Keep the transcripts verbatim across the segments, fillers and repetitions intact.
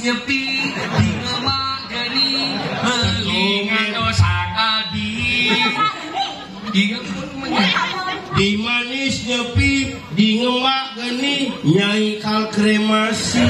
Nyepi, di ngemak geni, lelungan dosa adi. Iya, pun menyatu. Di manis nyepi, di ngemak geni, nyai kal kremasi.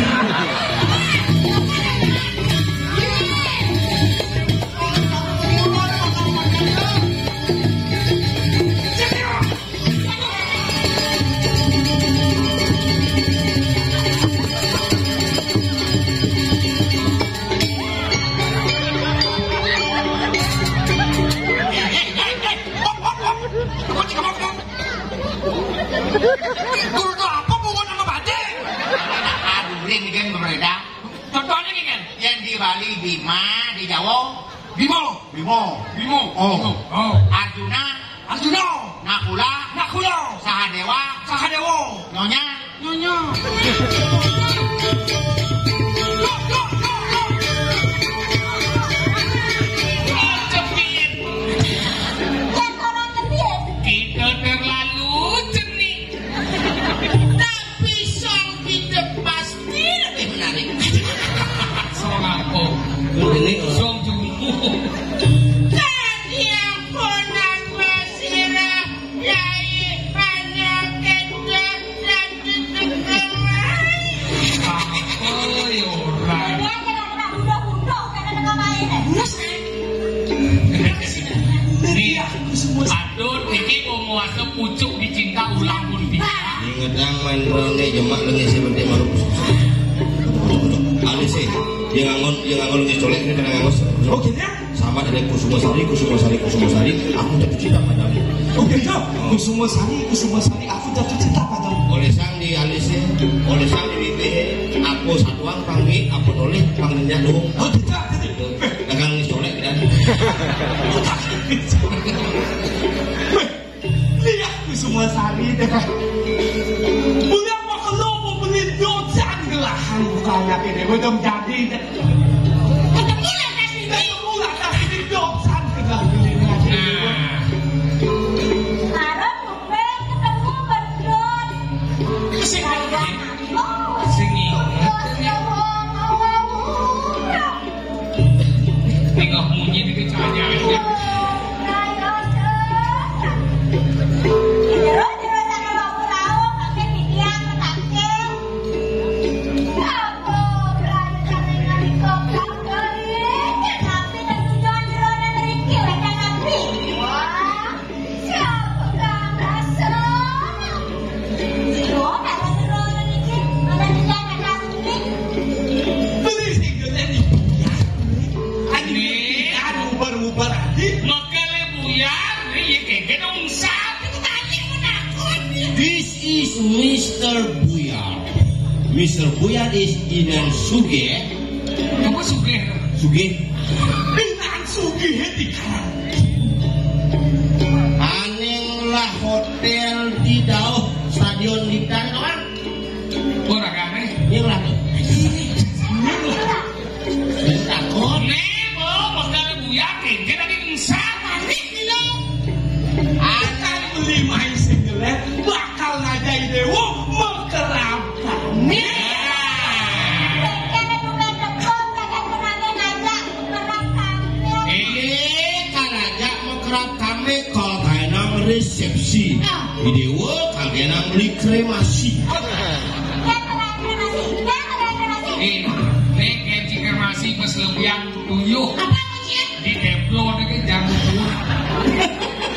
Guru apa hubungan sama batik? Aduh, ini kan berbeda. Contohnya nih kan, yang di Bali Bima, di Jawa Bimo. Bimo. Bimo. Oh. Bimo. Oh. Arjuna. Arjuna. Nakula. Nakula. Sahadewa. Sahadewa. Nyonya. Nyonya. Cepit. Kita terlalu cenik. Tapi song kita pasti lebih menarik. Song apa? Ini, oh. Song jumbo. Tadi yang pernah mesra, yai hanya kecil dan ditekan. Apa ya orang? Dia kena-kena budak-budak, kena-kena main. Terus, eh? Nih, Adun, niki mau muasa pucuk dicinta ulang pun bisa. Ingedang main ronde jemak lagi seperti malu. Alih sih, dia ngangon, dia ngangon lagi colek, dia kena ngangon. Oh, gitu ya? Sama ada Kusuma Sari, Kusuma Sari, Kusuma Sari, aku jatuh cinta padamu. Oh, gitu. Kusuma Sari, Kusuma Sari, aku jatuh cinta padamu. Oleh sang di alih sih, oleh sang di bibir, aku satuan panggil, aku toleh panggilnya dong. Oh, gitu. Dagang colek kan. Lihat Kusuma Sari teh. Udah mah kalau mau beli docan gelahan bukannya ini udah jadi. Ketemu lah kasih, ketemu lah kasih docan gelahan beli lagi. Nah. Sekarang gue ketemu berdua. Sing. Oh, sing. Docan. Tengok munyi di kecanya aja. Wah. Siapa kang Asem? Siro, kang Asem, niki, mana tidak kang Asem, niki? Beli sing gede nih. Adi, anu, ubar-ubar, adi. Makale buyar, iya, keke dong, sap, itu tadi aku takut, ya. This is Mister Buyar. Mister Buyar is Inan Sugih. Apa Sugih? Sugih. Inan Sugih di Karang. Aning lah hotel di dauh stadion di Tangerang. Ora kane. Iya lah. Iya lah. Takut. Nih, mau bakal buyar, kengke tadi ngesat, panik, gitu. Akan beli main singlet, bakal ngajai dewa, mekerap kami. Kengke ada bukan tekong, kagak kenalin aja, mekerap kami. Eh, kan aja mekerap kami, kalau kayak nang resepsi. Ah. Di dewa, kagak nang beli kremasi. Yang kena kremasi, yang kena kremasi. Eh, nek M C kremasi pas lebihan tuyuh. Apa maksudnya? Di deplon aja jangan tuyuh.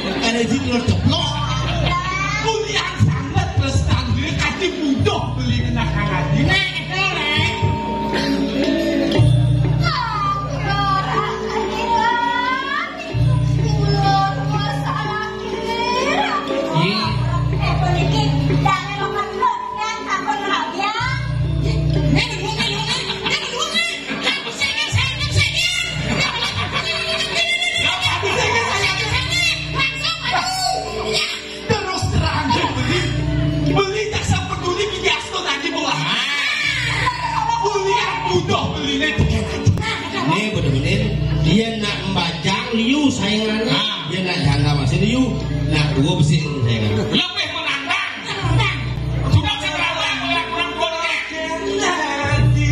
Ada di telur ceplok. Kuliah sangat terus tangga kasih budoh beli kena karaji. Nah, itu, Rek. Iya. Terus terang, beli, beli tak sepeduli, beli asto nanti bola. Beli aku doh, beli ini tiket aja. Ini bener-bener dia nak membajang liu saingannya. Ah. Dia nak janda masih liu, nak dua besi saingannya. Lebih menantang. Sudah seberapa kurang-kurang boleh. Nanti.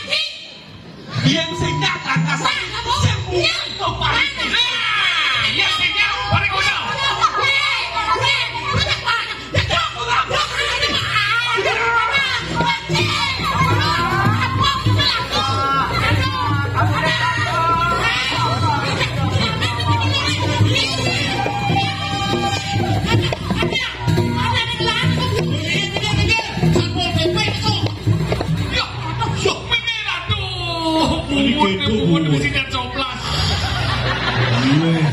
Yén sing nyak angkasa, sing munggah topan. Nah, yén sing nyak, bareng kono. Aduh, bungut, bungut mesti coplas. Iya.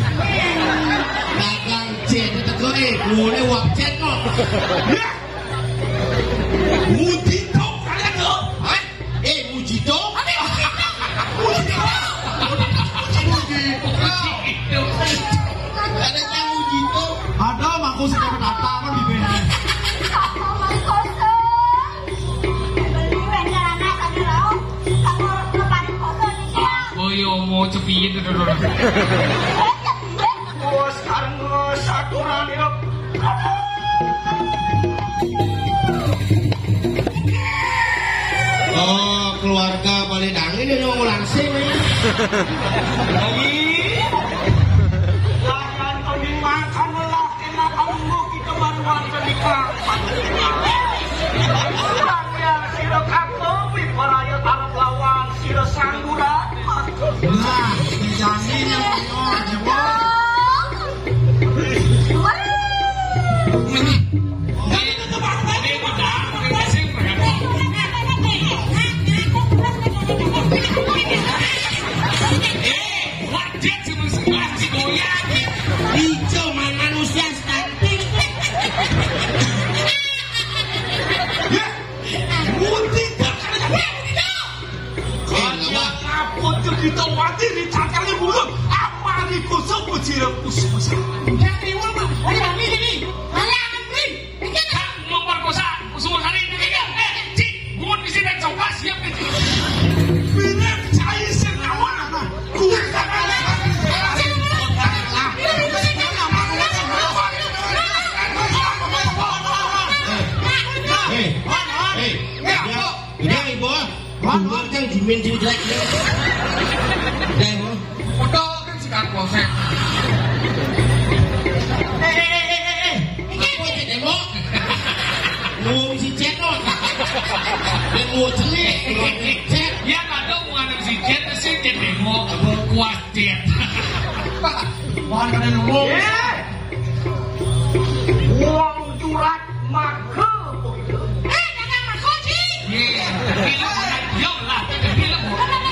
Dagang jet itu kok, eh, boleh wak jet kok. Ya. Mujito kalian loh. Hah? Eh, Mujito? Mujito. Mujito. Ada yang Mujito. Ada, mangko sekarang datang kan di bengkel. Beli bengkel anak sambil lauk. Kamu lepas foto nih, ya. Oh iya, mau cepit itu dulu. Bos, karena saturan itu. Oh, keluarga Bali Dangi ini mau langsing ini. Lagi. Jangan kau dimakan lah, enak kamu kita baru makan di kamar. Sira kakowi paraya tarep lawan sira sanduran. Nah, dijani yang ngono, Dewa. Ijo man manusia stunting. Ya, muti tak ada. Eh, lawan. Apa tu kita mati di cakar ni burung? Apa ni kosong pun sirap kosong. Jangan iwan mah. Ayo, ni, ni. Ayo, ni. Hah? Memperkosa, usul hari ini. Eh, cik, bukan di sini coba siap ni. Bila cai senawa. Hei, hei, hei, ya, Ibu. Buat yang jimin jimin jelek ni. Udah, Ibu. Udah kan si Kang Polsek. Eh, eh, eh, eh, eh, eh. Apa sih, Ibu? Ngomong si Cetno. Yang mau jelek, ngomong Cet. Ya, kadang mau ada si Cet, si Cet Ibu. Kuat Cet. Wah, pada ngomong. Eh. Wong curhat maka. Eh, jangan maka, Ji. Iya, iya. Iya lah, iya lah.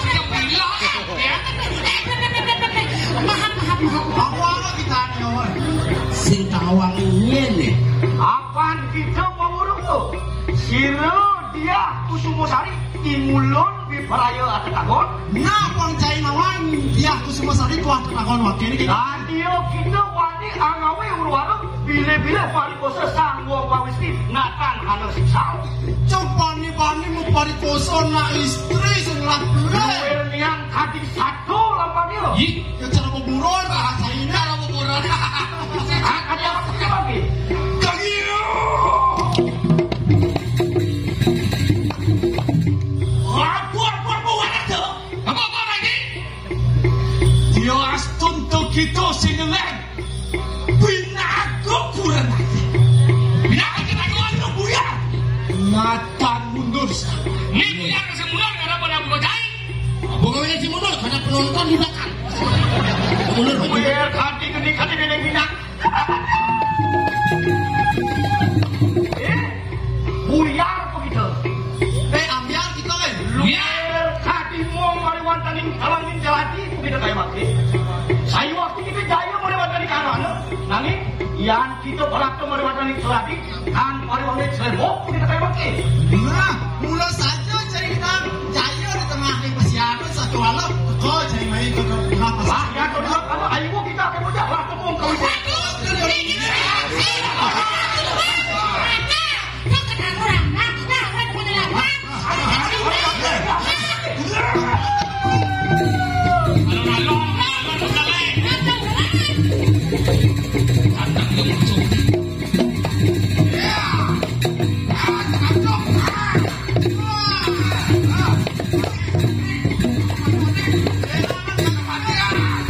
Sudah bilang, ya. Maaf, maaf, maaf. Apa kita nih, Wan? Sing tawang ini nih. Apaan kita mau urung tuh? Sira Diah Kusumasari, timulun bibaraya atetangon. Nah, pang cai nawang, Diah Kusumasari tuah tetangon waké niki. Lan dia kita wani angawé uru-aru, bilih-bilih parikosa Sang Hyang Pawisti, natan hana siksa. Cang bani-bani maparikosa nak istri sing lah belé. Duel niang kadi satu lampah dia. Ih, ya cara kuburan, rasaina cara kuburan. Ah, kadi apa, kadi apa, Ki? Kagiro. Apa, apa, apa, apa, apa? Apa, apa lagi? Dia astun tu kita sinengan. Binago kurang ajar. Binago kita keluar lu, Buya. Matan mundur. Ini Buya rasa mundur karena pada Buya cai. Bukan si mundur, karena penonton di belakang. Mundur, mundur. Biar hati gede, hati gede bintang. Eh, buyar apa kita? Eh, ambyar kita, eh. Buyar. Kadi mong mari wantaning kalangin jalati, kita kaya mati. Sayu waktu kita jaya mari wantaning karana. Nanging, yan kita balakta mari wantaning jalati, kan mari wantaning selembok, kita kaya mati. Nah, mula saja cerita jaya di tengah ring persiapan satu alam, kau jadi main ke tengah pasar. Lah, ya, kalau ayo kita akan bocah, lah, tepung kau.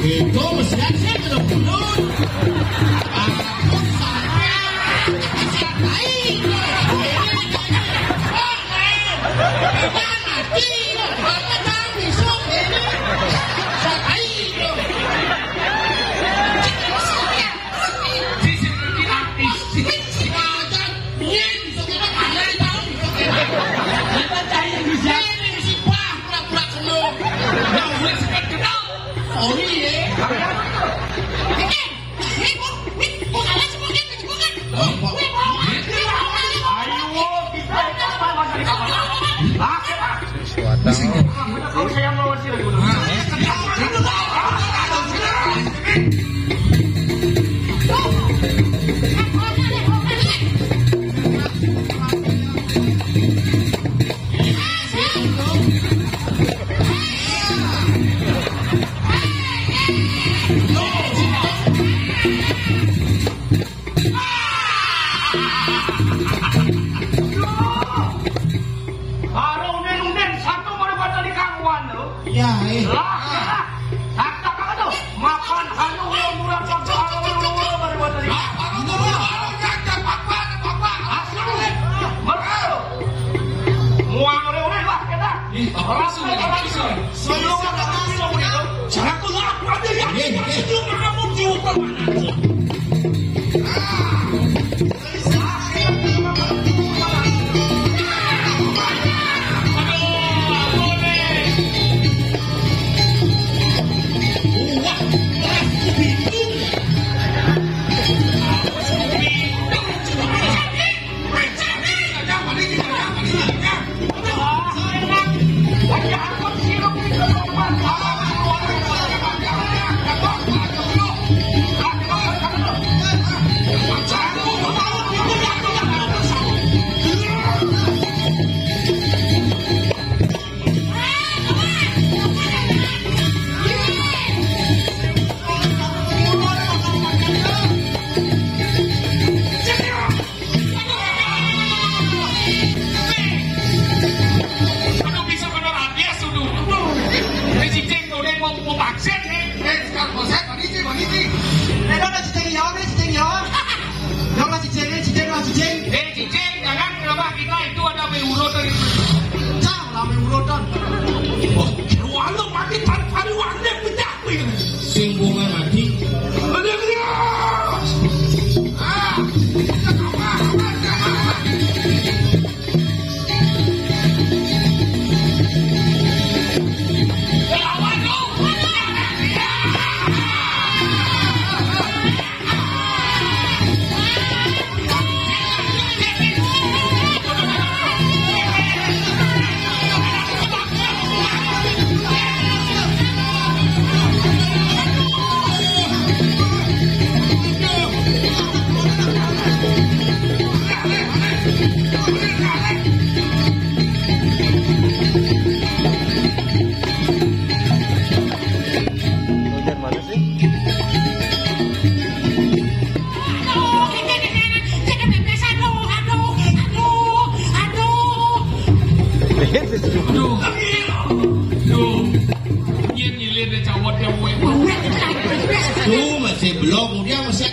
Itu mesti ada sih, ada pun. Aku saya, saya tai. Mati, apa tahu besok ini? Saya tai. Baru unden-unden satu baru batal di kangguan tu. Ya, eh. Lah, lah. Tak, tak, tak, tu. Makan hanu, ulo, murah, tak, tak, tak, tak, tak, baru batal di. Asli. Muang udah, udah lah, kita. Ih, apa sih? Apa sih? Sebelum ada masuk gitu, cara aku lah, aku ada ya. Iya, iya. Itu kamu diubah mana?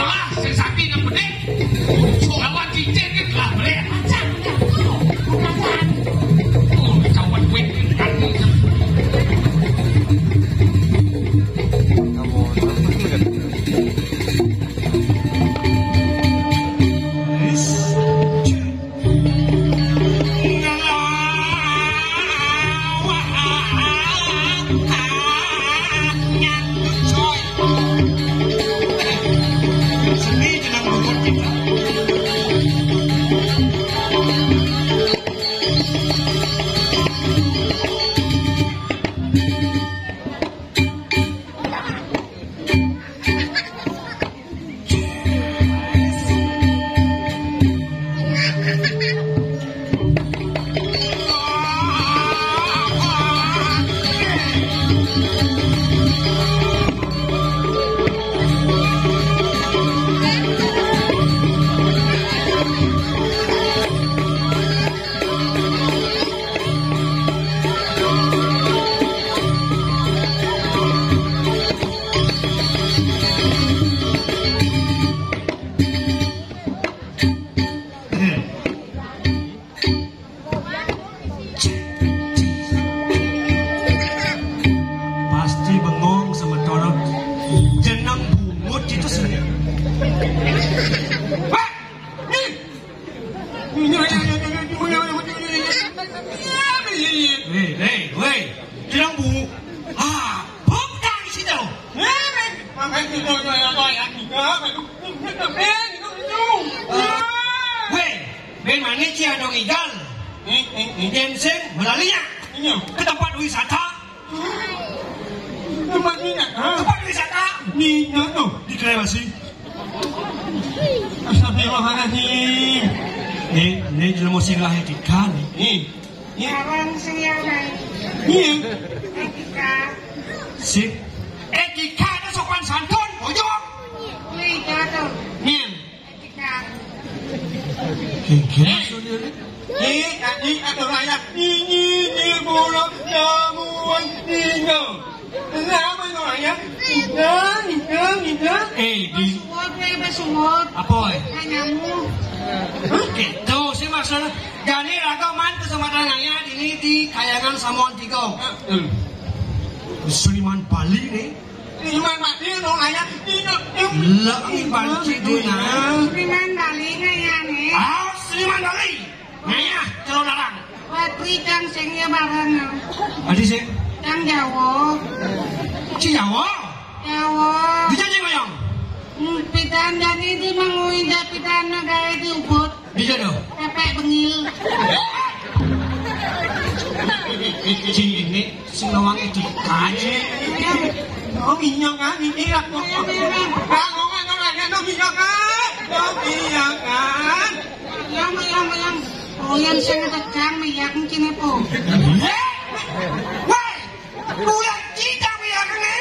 Alah, sing sapi nang bedik. Lawan cincin kan lah bedik. Macam, macam. Oh, cawan wit kan. Pasti bengong sama Toro. Jeneng bungut itu sih. Wah! Nih! Weh, weh, weh, jeneng bungut. Ah, bukan di situ. Weh, weh. Weh, ben mané ci adong igal. Yén sing melalinya ke tempat wisata. Tempat wisata? Tempat wisata. Nih, tuh. Di Krebasi. Astagfirullahaladzim. Nih, nih jelema sing lahir di kan. Nih. Nih. Aran sing ya, Rai. Nih. Etika. Sip. Etika itu sopan santun, bojong. Nih, jatuh. Nih. Gengger maksudnya, Rik? Ini tadi ada rakyat ini di pulau Jamuan Tinggal. Kenapa itu rakyat? Tinggal, tinggal, tinggal. Eh, di Suwot, weh, weh, suwot. Apa, eh? Kanyamu. Gitu sih maksudnya. Jadi raga man kesempatan ngayah ini di Kayangan Samuan Tiga. Seniman Bali nih. Seniman Bali dong, ayah. Lah, ini Bali itu nah. Seniman Bali ngayah nih. Ah, seniman Bali. Ngayah, calon larang. Watri cang sing ya bareng. Adi sing? Cang Jawa. Ci Jawa. Jawa. Di Jawa yang. Hmm, pidan dan ini mengui pidan negara di Ubud. Di Jawa. Pepek bengil. Ci ini sing lawange dikaji. Oh, minyak kan ini aku. Bang, ngomong kan ada no minyak kan? No minyak kan? Yang, yang, yang. Oh, yang sing tegang minyak mungkin apa? Wah, bulan kita minyak ini.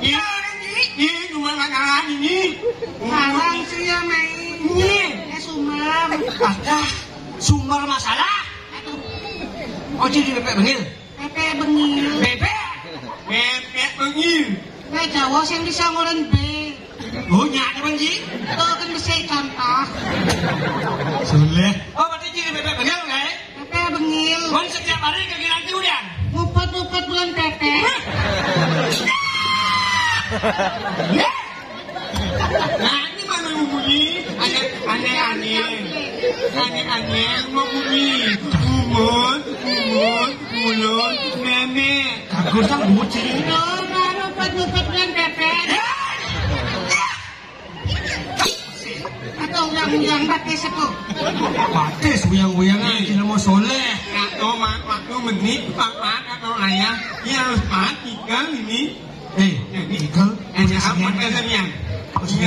Ini, ini cuma makanan ini. Sarang sih ya main. Ini. Eh, sumber. Ada sumber masalah. Oh, jadi bebek bengil. Bebek bengil. Bebek. Bebek bengil. Nah, Jawa sing bisa ngoren B. Oh, nyata, Panji? Itu kan bisa contoh. Soleh. Oh, berarti jadi bebek bengil, nggak, eh? Bebek bengil. Kan setiap hari ke Ginanti udah. Ngumpet-ngumpet bulan bebek. Ya. Nah, ini mana bunyi? Aneh, aneh, aneh. Aneh, aneh, mau bunyi. Umut, umut, mulut, memek. Aku tak bunyi. Loh, baru ngumpet-ngumpet bulan bebek. Atau undang-undang batis itu. Batis, uyang-uyangan, ilmu soleh. Atau ma-, waktu menit, pak, pak, atau ayah, ini harus pak, tiga ini. Eh, jadi, tiga, ada apa kesenian? Kesenian.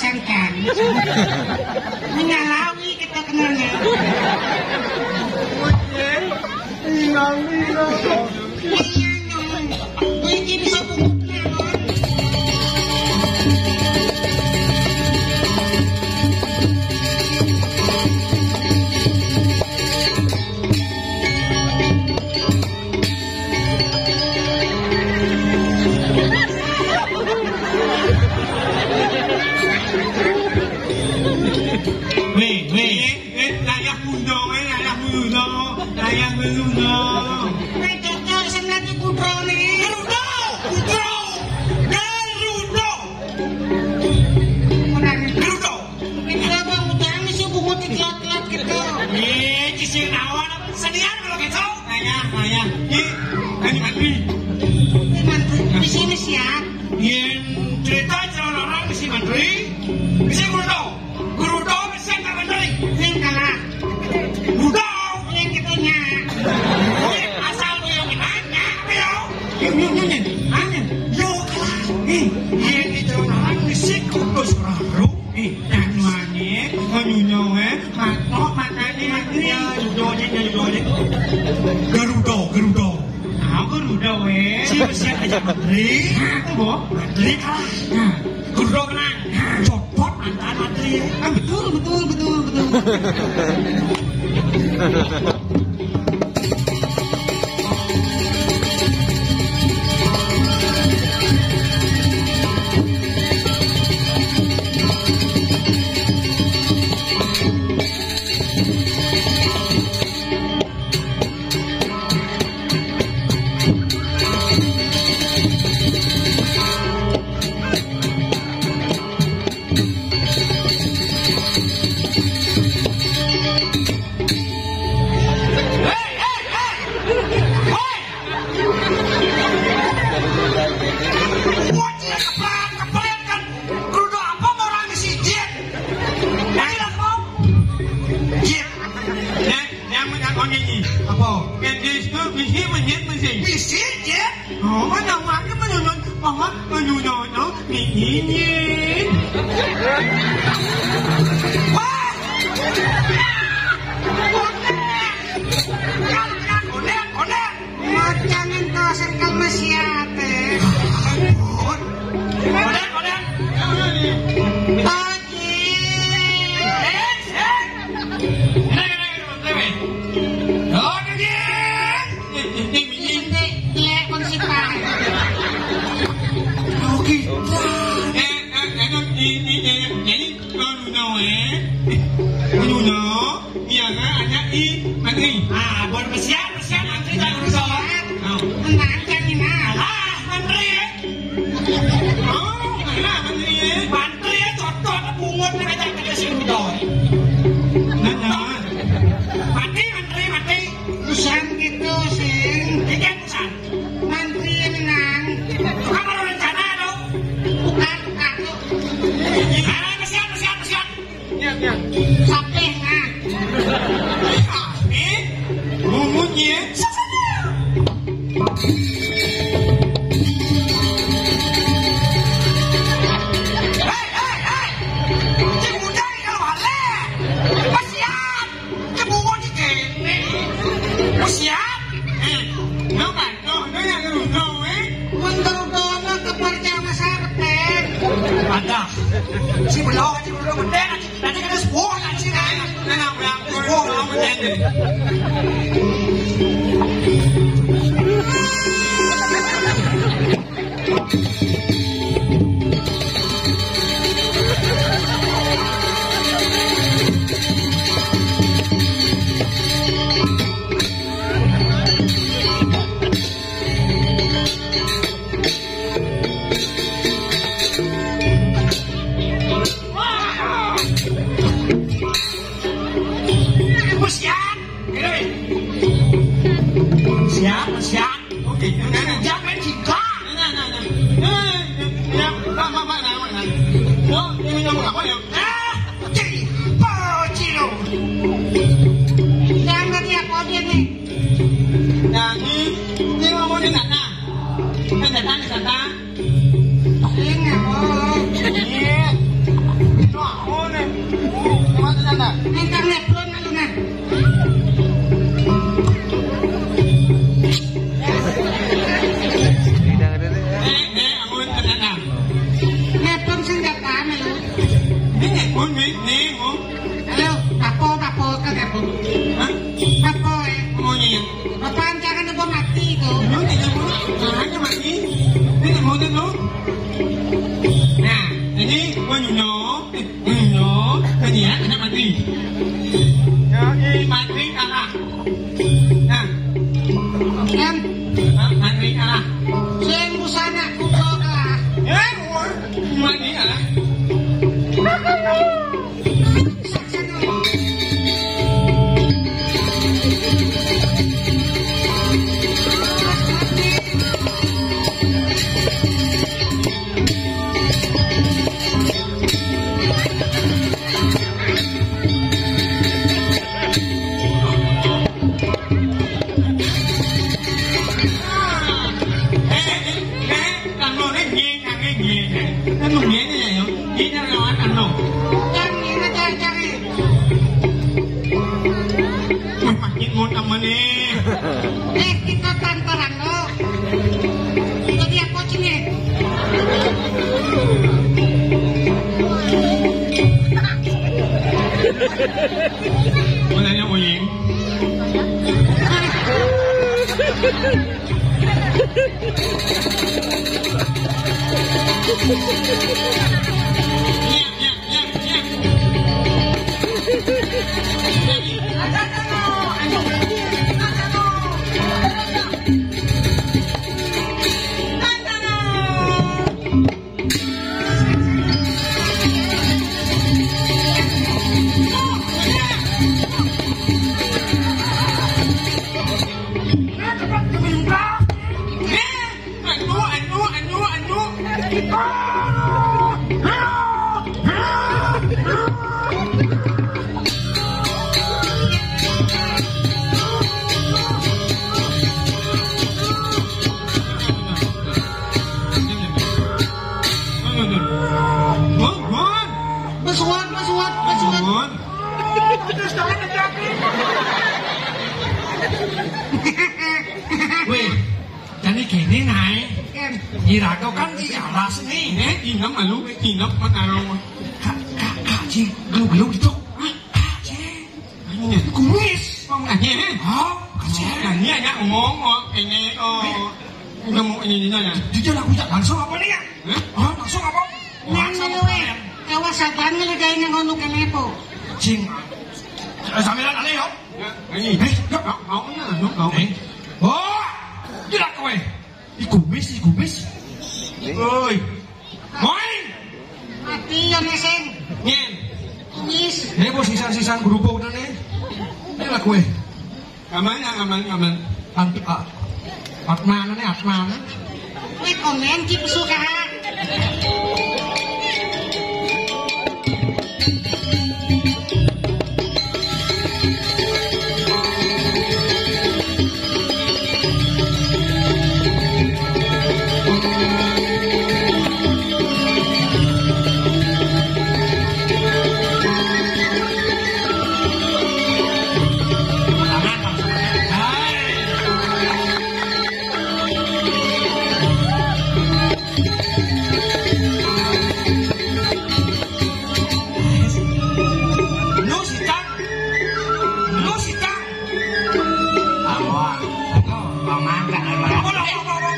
Sangkan. Menyalawi kita kenalnya. Hilang, hilang. Iya, Nyoy. Kowe iki bisa pungut, Nyoy. Weh, weh. Eh, eh, layah muda, weh, layah muda, layah muda. Weh, cocok, sing lagi putrane. Garuda, putra, Garuda. Garuda. Iki apa utang sih bungut iki telat-telat gitu. Eh, iki sing nawar senian kalau gitu. Layah, layah. Iki, ini mantri. Ini mantri. Di sini siap. Yen cerita celana orang mesti mantri, mesti guru tau. Guru tau mesti tak mantri. Sing kalah. Guru tau. Yang kita nyak. Asal lu yang menang, nyak, apa ya? Yuk, yuk, yuk, yuk. Angin. Yo, kalah. Ih, yen di celana orang mesti kudu seraru. Ih, nyanuane, nyonya, eh. Matok, matane, matane. Ya, Garuda, Garuda. Garuda, Garuda. Aku Garuda, weh. Siap, siap aja, Mantri. Apa? Mantri kalah. Nah, Garuda kena. Copot mantan Mantri. Ah, betul, betul, betul, betul. Bocil kepala, kepala kan. Kudu apa orang di sijil? Nah, ilang mau. Jil. Nah, yang menakoni ini. Apa? Yang di situ bisi menjit mesin. Bisi, Jil? Oh, namanya menunun. Mama menunun, oh, ini. Wah! Konek! Konek, konek, konek! Macan ento circle Mas Yate. Konek, konek. Oji. Eh, eh. Enak, enak, enak, enak. Oke, Jin. Ini, ini, ini. Ini, ini, konsep, Pak. Oke. Eh, eh, eh, ini, ini, ini. Jadi, Nuno, eh? Nuno, iya, kan? Hanya i, mantri. Ah, buat bersiap, bersiap, mantri, jangan bersolat. Oh. Tenang, jangan ini. Ah, mantri, ya? Oh, iya, mantri, ya? Mantri, ya, cocok, pungut, nek ajak ke sini, toh. Nah, nah. Mati, mantri, mati. Urusan gitu, sing. Iki urusan. Mantri, menang. Kamu rencana, toh? Bukan, aku. Ah, bersiap, bersiap, bersiap. Iya, iya. Sampai, nah. Ini, bungunya. Hei, hei, hei. Cik Bujang kalau balik. Kasihan. Cik Bungo di kene. Kasihan. Eh, lo kan, lo, lo yang lo, lo, eh. Mun terutama ke parcang sarpen. Ada. Si belok, si belok, gede, nanti kena sebuah, nanti kena. Kena, kena, kena, kena. Siap, siap. Oke, jangan main cinta. Nah, nah, nah. Eh, ya, Pak, Pak, Pak, nah, nah. Yo, ini ngomong apa, yo? Ah, jadi, Pak Ciro. Jangan dia kode nih. Nah, ini, ini ngomongin Nata. Kan Nata nih, Nata. Ini ngomong. Iya. Nek, nek, amun tenang. Nepung senjatane lho. Ini pun, ini, ini, oh. Halo, apa, apa, apa, apa? Hah? Apa, eh? Mau nyanyi? Apa ancaran apa mati itu? Lu tidak mau? Caranya mati. Ini mau tuh. Nah, ini mau nyunyuk. Nyunyuk. Ini ya, kena mati. Ya, ini mati, kalah. Nah. Kan? Hah? Mati, kalah. Sing busana kumpul kalah. Ya, mati, kalah. Kan mau nih, nggih, nggih, nggih. Kan mau nggih, nggih, ya, yo. Nggih, nggih, lawan, anu. Kan ini cari-cari. Wah, sakit mau temen nih. Eh, kita tantaran lo. Jadi apa sini? Mulanya uying. Besuan, besuan, besuan. Weh, jadi gini, Nay. Ken. Ira kau kan di alas nih. Eh, inam malu, inam menarung. Kak, kak, kak, cing, gelu-gelu gitu. Hah? Kak, cing. Ini kumis. Oh, makanya. Oh, kasihan. Nah, ini aja ngomong, oh, ini, oh. Nemu ini, ini, ya. Dia lagu tak langsung apa nih, ya? Hah? Oh, langsung apa? Nang langsung ngene apa, wae. Ya? Kawas saban ngene gawe nang ngono kene apa? Cing. Eh, sampeyan ale, yo. Ya, ini. Eh, yo. Mau, mau, ya, mau, mau. Eh. Oh, gila kowe. Iku wis, iku wis. Woi. Woi. Mati ya, Neseng. Nyen. Wis. Ini apa sisan-sisan kerupuk nih? Ini lah kowe. Aman, ya, aman, aman. Ant-, ah. Atmana nih, Atmana. Wih, komen ki pesuka. Lu sita. Lu sita. Apa? Apa? Apa mangga, apa? Apa, apa, apa, apa?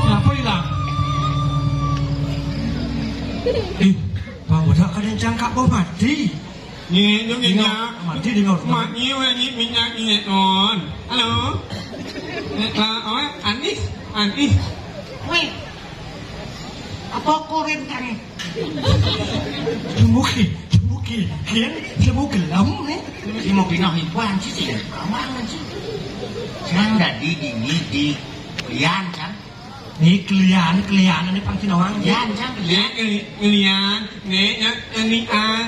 Ngapa ilang? Ih, Bang Bodak kadang cangkak mau mati. Nggih, nggih, nggih. Mati di ngor. Mak nyi, weh, nyi, minyak, nyi, non. Halo. Eh, lah, oh, Anis, Anis. Weh. Apa korin kan? Demuki, demuki. Kian, demu gelem, nih. Ini mau pindah ibu, anjir, sih. Kamu, anjir. Jangan dadi dini di Lian, kan? Nih, kelian, kelian, ini pang Cina orang. Lian, kan? Lian, keli-, kelian. Nih, ya, kelian.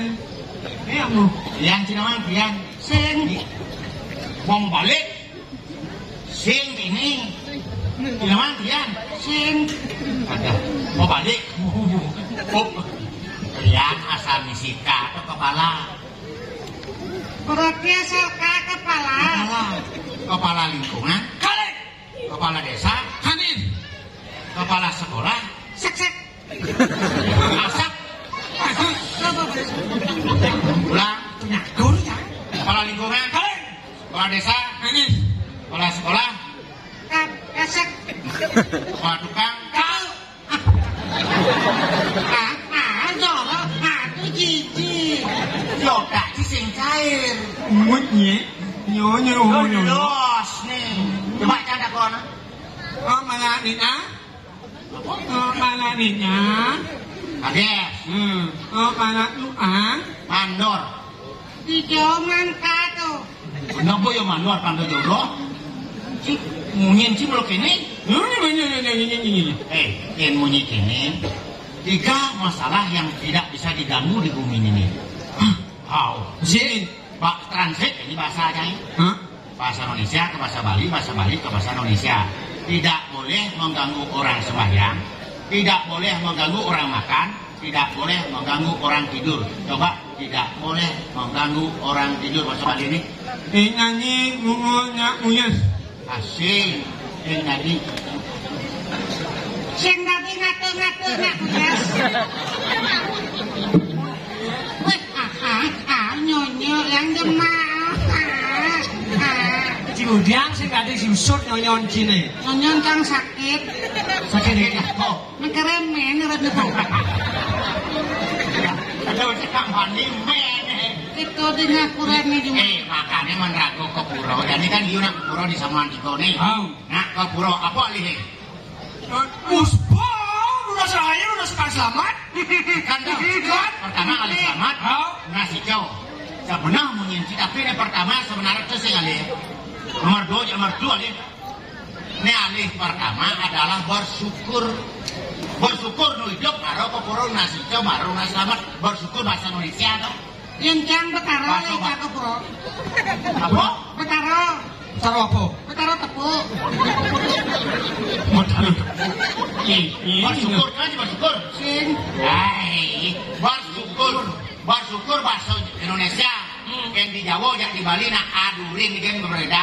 Ini yang mau. Yan, sinaman, yan. Sing. Wong balik. Sing ini. Sinaman, yan. Sing. Ada. Mau balik. Oh. Yan asal misika atau kepala. Berarti asal ka kepala. Kepala. Kepala lingkungan. Kali. Kepala desa. Hanis. Kepala sekolah. Sek, sek. Asap. Asap. Pulang. Nyakur ya. Kepala lingkungan. Kepala desa. Hanis. Kepala sekolah. Kap, esek. Kepala tukang. Kau. Ah, ah, jorok. Ah, itu jijik. Jodak sing cair. Mut, nye. Nyo, nyo, nyo, nyo. Los nih. Coba canda kono. Oh, malah ini, ah? Oh, malah ini, ah? Ades. Hmm. Oh, malah lu, ah? Mandor. Di jauh mangka tuh. Kenapa ya mandor, pandor jodoh? Cik, munyin cik meluk ini. Ini, ini, ini, ini, ini, ini. Eh, yang munyi ini. Tiga masalah yang tidak bisa diganggu di bumi ini. Hah? Hau. Sini. Pak, translate ini bahasa aja, ya. Hah? Bahasa Indonesia ke bahasa Bali, bahasa Bali ke bahasa Indonesia. Tidak boleh mengganggu orang sembahyang, tidak boleh mengganggu orang makan, tidak boleh mengganggu orang tidur. Coba, tidak boleh mengganggu orang tidur, bahasa Bali ini. Eh, nyanyi, ngungul, nyak, nguyes. Asing. Yang tadi. Sing tadi ngatur-ngatur, nyak, nguyes. Wih, ah, ah, ah, nyonyo yang demam. Ah, ah. Si Udiang sing tadi si usut nyonyon cine. Nyonyon kang sakit. Sakit ini. Oh. Ngeremen, ngeremen. Aduh, cekak mandi, men. Itu di ngapuran nih, Juma. Eh, makanya men ragu ke pura. Jadi kan, iya nak ke pura di sama tiga nih. Oh. Nak ke pura, apa alih? Puspa, udah saya, udah sekali selamat. Kan, kan? Pertama kali selamat, oh. Nasi jauh. Sebenarnya munyin sih, tapi ini pertama sebenarnya itu sih kali. Nomor dua, nomor dua nih. Ini alih pertama adalah bersyukur. Bersyukur nu hidup, baru ke pura, nasi jauh, baru nasi selamat. Bersyukur bahasa Indonesia tuh. Yang cang betara, coba. Yang cang ke pura. Apa? Betara. Betara apa? Betara tepuk. Betara tepuk. Iya, iya. Bersyukur kan, bersyukur. Sing. Hai, bersyukur. Bersyukur bahasa Indonesia. Hmm. Yang di Jawa, yang di Bali, nah, adurin kan berbeda.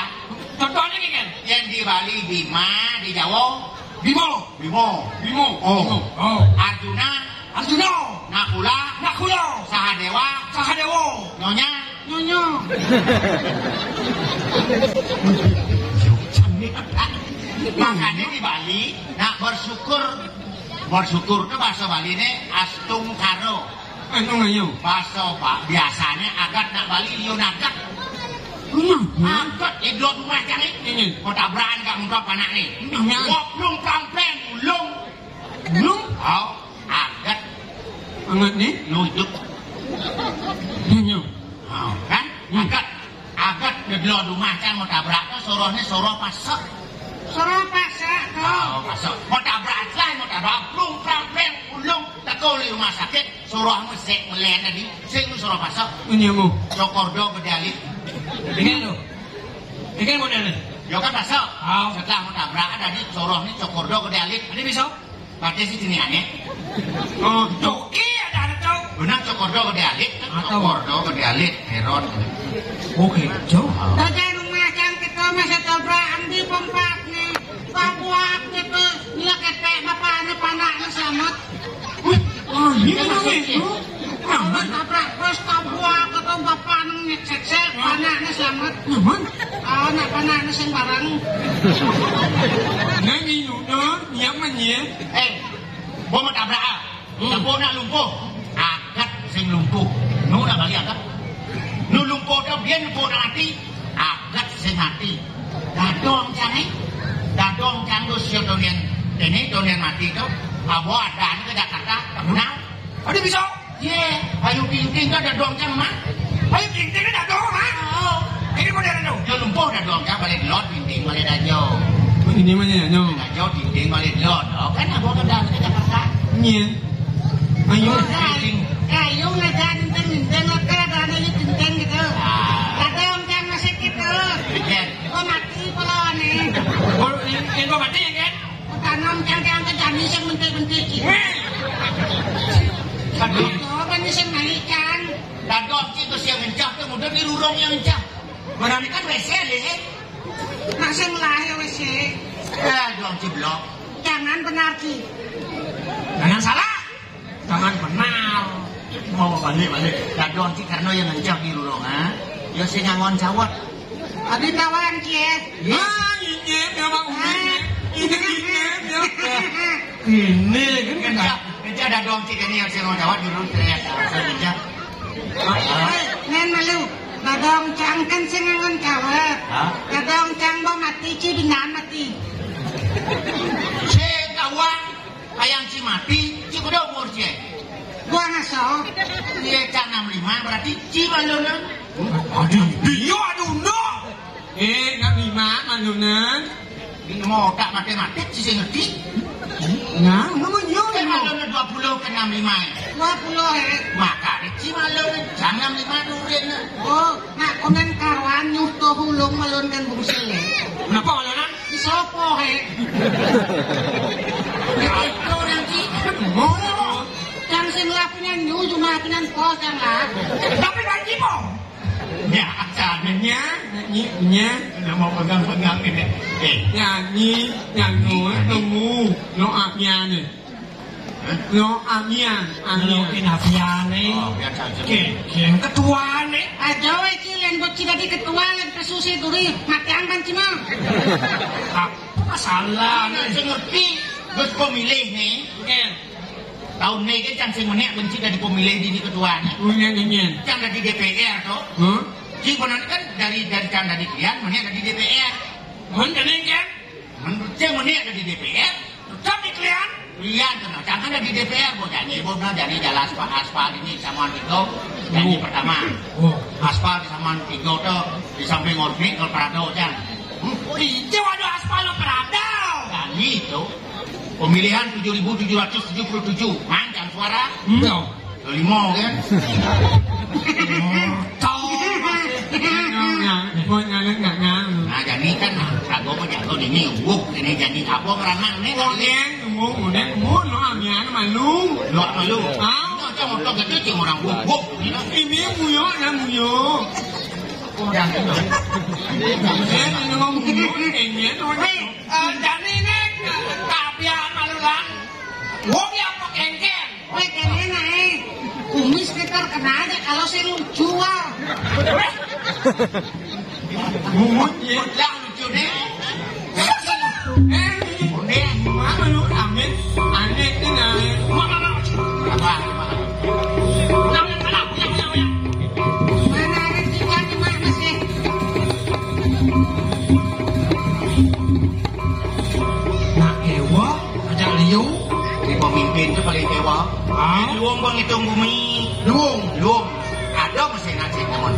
Contohnya nih kan? Yang di Bali Bima, di Jawa Bimo. Bimo. Bimo. Oh. Bimo. Oh. Arjuna. Arjuna. Nakula. Nakula. Sahadewa. Sahadewa. Nyonya. Nyonya. Makanya di Bali, nak bersyukur. Bersyukur ke bahasa Bali ini astungkara. Anu ngayu. Bahasa, Pak, biasanya agat nak Bali, liun agat. Rumah. Agat, eh, dua rumah cang ini. Ini. Kau tabrakan kat muka panak ni. Ini. Wah, belum prampleng, belum. Belum? Oh, agat. Angat ni? Nunjuk. Ini. Oh, kan? Hmm. Agat. Agat, dia dua rumah cang mau tabrak tu, soroh ni soroh pasak. Soroh pasak tu. Oh, pasak. Mau tabrak lah, mau tabrak. Belum prampleng, belum. Teko di rumah sakit. Soroh mu sek melen tadi, sek mu soroh pasak. Ini mu. Cokordo gede alit. Ini tu. Ini model ni. Yo kan pasak. Ah. Setelah mu tabrak tadi, soroh ni cokordo gede alit. Ini bisa? Pakai si sini aneh. Oh, joki ada, ada tahu. Benar, cokordo gede alit. Ah, tahu. Cokordo gede alit. Heron. Oke, jauh. Tadi rumah cang kita masih tabrak, ambil pempat ni. Bapak buat kita, dia ketek bapak ni, panak ni selamat. Wih, oh, ini mana itu? Amat. Tabrak bus, tabrak, kata bapak nang nyek seksek, panak ni selamat. Nyaman? Ah, nak panak ni sing barang. Nang ini udah, nyaman ya? Eh, gua mau tabrak, ah. Hmm. Tabrak nak lumpuh. Agat sing lumpuh. Nu nak balik agat. Nu lumpuh tu, dia lumpuh nak mati. Agat sing mati. Dadong cang ni. Dadong cang tu sio donian. Ini donian mati tu. Abo ada ni ke Jakarta. Tak kenal. Ada bisa? Ye, Ayu Ting Ting tu dadong cang mah. Ayu Ting Ting tu dadong mah? Oh. Ini model tu. Yo lumpuh dadong cang balik lot, Ting Ting balik dajo. Ini mana ya, no? Dajo, Ting Ting balik lot. Oh, kan abo tu dah ke Jakarta. Iya. Ayu. Oh, Ayu. Ayu ngajar Ting Ting, Ting Ting, ada, ada Ayu Ting Ting gitu. Yang cah. Barang ini kan W C deh. Nak sing lah ya W C. Ya, dong ciblok. Jangan benar, Ci. Jangan salah. Jangan benar. Mau balik-balik. Dadong Ci karena yang ngencang di lurung, ha? Ya sing ngangon cawet. Abi tawang, Ci, ya. Nah, ini memang ini. Ini ini ya. Ini kan. Ngencang, ngencang dadong Ci ini yang sing ngangon cawet dulu, saya. Saya ngencang. Hei, nen malu. Dadong cang kan sing ngangon cawet. Hah? Dadong cang bo mati, Ci, binaan mati. Sing tawang. Kayang Ci mati, Ci kudu umur Ci. Gua ngaso. Iya, Ca enam lima, berarti Ci malunan. Aduh, iya, aduh, no. Eh, enam lima malunan. Ini mau otak matematik, Ci sing ngerti. Nah, ngomong yo, Ci malunan dua puluh ke enam lima. Dua puluh, eh. Maka Ci malunan, Ca enam lima durin. Oh, nak konen karuan nyuto hulung malun kan bungsi, eh. Kenapa malunan? Di sopo, he? Itu nanti. Ngono. Yang sing lah punya nyu, cuma punya kos yang lah. Tapi kan Cimo. Ya, asalnya, nyi, nyi. Nama pegang-pegang ini. Eh. Nyanyi, nyanyi, tunggu. No, ah, nyanyi. Yo, amian, amian. Lo ini apiane. Oh, biar saja. Oke, yang ketuane. Aja wae, Ci, len bocil dadi ketua, len kesusi duri, mati angkan, Ci, mah. Apa masalah? Nah, sing ngerti, Gus pemilih nih. Oke. Tahun ini kan cang sing menek benci dari pemilih di ketuane. Punya ingin. Cang dari D P R tuh. Huh? Ci benar kan dari dari cang dari kalian, menek dari D P R. Mun kening kan? Menurut cang menek dari D P R. Tapi kalian? Iya, tenang. Jangan ada di D P R, Bu. Janji, Bu, nah, janji jalan aspal, aspal ini sama tiga. Janji pertama. Oh. Aspal di sama tiga tuh, di samping Ormi, kalau Prado, Cang. Hmm? Oh, iya, waduh, aspal lo Prado. Janji itu. Pemilihan tujuh ribu tujuh ratus tujuh puluh tujuh. Mancang suara. Hmm. Lima, kan? Tahu. Nah, jadi kan jago mah jago ini, wuk, ini jadi apa, beranang nih. Udah, udah, udah, lo amian malu. Lo malu. Ah. Cang motor gede, cang orang wuk, wuk. Ini muyo, ya muyo. Orang itu. Ini ngomong muyo, ini. Hei, eh, jadi ini kapian malu lah. Wong ya apa kengkeng? Weh, kene nae. Kumis kita kena aja kalau sing jual. Mumun ya. Lah lucu deh. Eh, ini mana lu, Amin? Aneh ini nae. Mana, mana? Mana, mana? Mana, mana? Mana ada tiga di mana sih? Nak ewa, ajak liu. Di pemimpin itu paling ewa. Ah? Luung pun ngitung bumi. Luung. Luung. Ada mesin nasi teman.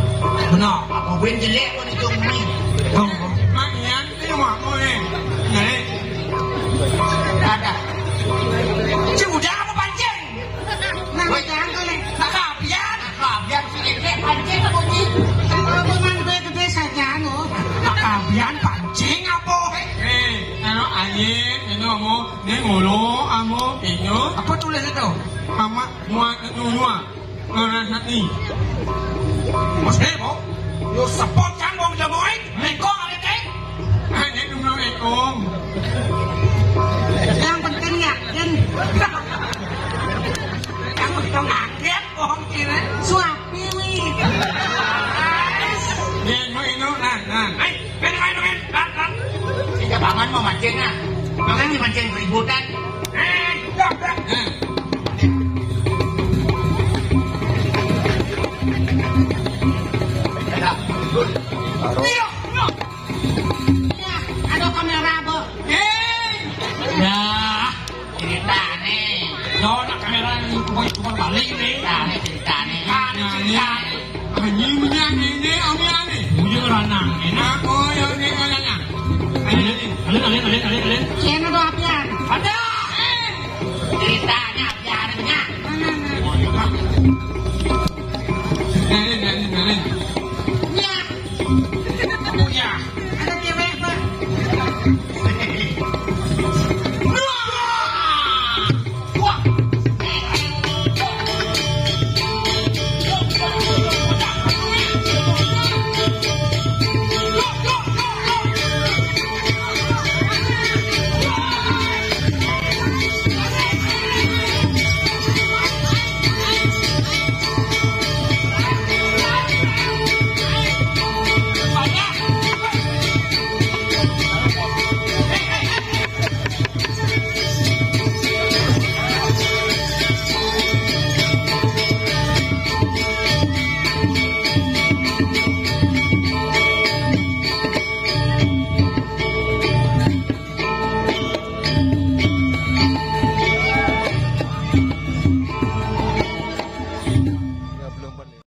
Benar. Apa buen jelek pun ngitung bumi. Bang, bang. Mak Ian, ini mak mau ni. Ni. Ada. Cik, udah apa pancing? Nah, weh, jangan kau ni. Nak kapian? Nak kapian, si Nek pancing apa ni? Kalau memang gede-gede saja, no. Nak kapian pancing apa? Eh, kalau air, ini mau, ni ngolo, amo, pinyo. Apa tulis itu? Amat, muat, itu, muat. Ngarasani. Mas Debo, yo sepot kan wong jago ae. Meko arete. Nek dulu ekom. Yang penting yakin. Yang penting yakin wong kene suapi wi. Yen mau ino nah, nah. Ayo. Tiga paman mau mancing, ah. Paman ni mancing keributan. Eh, dah, dah. Dah. Iya, iya. Ya, ada kamera, Bu. Eh. Dah. Ceritane. Yo, nak kamera ni, kau itu balik ni. Nah, ni ceritane. Nah, ni ceritane. Anjing punya ini, Om Yani. Punya orang nang. Enak. Oh, ya, ni orang nang. Alin, alin, alin, alin, alin. Sini tu apian. Ada. Ceritanya apian punya. Alin, alin, alin. Ya.